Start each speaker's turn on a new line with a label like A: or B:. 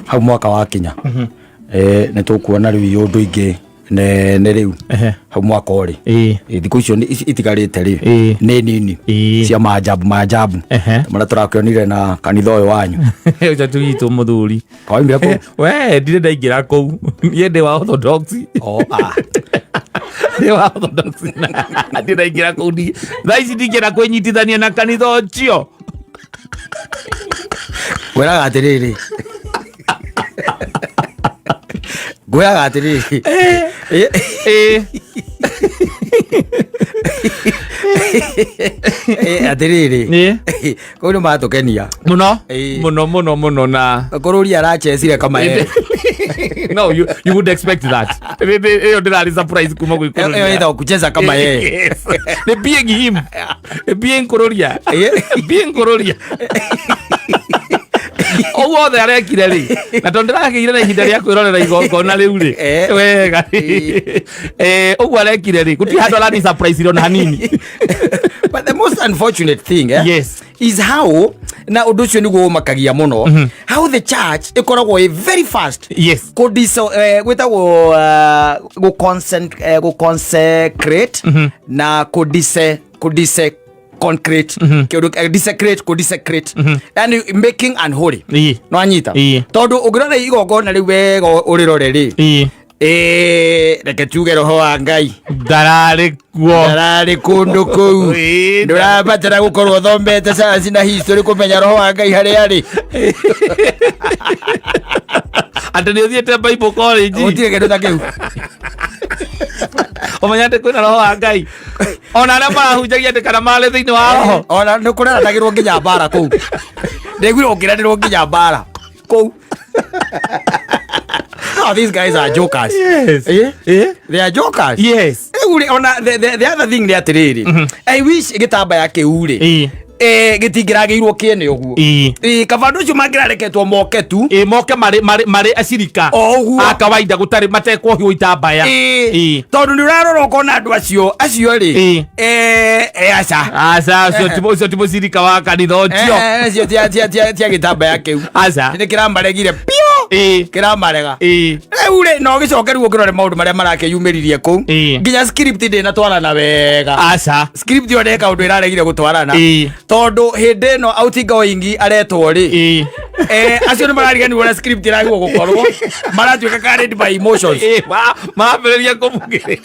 A: Hau mwaka wakinya nĩ tũkuona rĩu iũndũ ingĩ nene rĩu. Hau mwaka ũrĩ. Thikũ icio ici itigarĩte rĩ nĩ nini cia maajabu maajabu marĩa tũrakĩonire na kanitha ũyũ wanyu.
B: Ũcio ti witũ, mũthuri.
A: Kawaimire kũu?
B: We ndirĩ ndaingĩra kũu, niĩ ndĩ wa Orthodox.
A: Oh, ah.
B: Ndĩ wa Orthodox, ndirĩ ndaingĩra kũu. Thaa ici ndingĩenda kwĩnyitithania na kanitha ũcio.
A: Ngwĩraga atĩrĩrĩ, ngwĩraga atĩrĩrĩ. Atĩrĩrĩ, kũu nĩ matũkenia.
B: Mũno. Mũno mũno mũno na
A: kũrũria arachecire kamae.
B: No, you would expect that. Ĩyo ndĩrarĩ surprise kuma gwĩ
A: ĩyo
B: Kũrũria.
A: Ĩtagwo kucheza kama yeye.
B: Yes. Nĩ being him. Nĩ being Kũrũria. Being Kũrũria. Ũguo othe arekire rĩ, na tondũ ndĩrakĩire na ihinda rĩa kwĩrorera igongona rĩu rĩ wega rĩ. Ũguo arekire rĩ, gũtirĩ handũ arani surprise ona hanini.
A: But the most unfortunate thing is how, na ũndũ ũcio nĩguo ũmakagia mũno, how the church ĩkoragwo ĩ very fast kũdiso, gwĩtagwo gũconsecrate na kũdise concrete kĩndũ, desecrate, kũdesecrate, yani making unholy. No anyita. Tondũ ũngĩrora igongona rĩu wega, ũrĩrore rĩ, reke tuge roho wa Ngai
B: ndararĩ kuo.
A: Ndararĩ kũndũ kũu. Ndũrabatara gũkorwo ũthomete science na history kũmenya roho wa Ngai harĩa arĩ.
B: Atĩ nĩ ũthiĩte Bible college?
A: Gũtirĩ kĩndũ ta kĩu.
B: Ũmenya atĩ kwĩna roho wa Ngai, ona arĩa marahunjagia atĩ kana marĩ thĩinĩ wa roho.
A: Ona nĩ kũreranagĩrwo nginya mbara kũu, ndaiguire ũkĩranĩrwo nginya mbara kũu. Oh, these guys are jokers. They are jokers. Rĩu rĩ, ona the other thing nĩ atĩrĩrĩ, I wish gĩtambaya kĩu rĩ, gĩtingĩragĩirwo kĩene ũguo. Ĩĩ, kaba andũ acio mangĩrareketwo moke tu.
B: Ĩ, moke marĩ acirika
A: O ũguo.
B: a kawaida, gũtarĩ matekuohio itambaya.
A: Tondũ nĩ ũrarora ũkona andũ acio rĩ, aca.
B: Aca, ũcio ti mũcirika wa kanitha ũcio.
A: Acio tia gĩtambaya kĩu.
B: Aca.
A: Nĩ kĩramaregire piũ. Kĩramarega. Rĩu rĩ, no gĩcoke rĩu ũkĩrore maũndũ marĩa marakĩyumĩririe kũu. Nginya script ndĩnatwarana wega.
B: Aca.
A: Script ĩyo ndĩ kaũndũ ĩraregire gũtwarana. Tondũ hĩndĩ ĩno outgoing aretwo rĩ, acio nĩ marariganĩrwo na script ĩragirwo gũkorwo maratuĩka carried by emotions.
B: Ĩ, marambĩrĩria kũmugĩrĩra.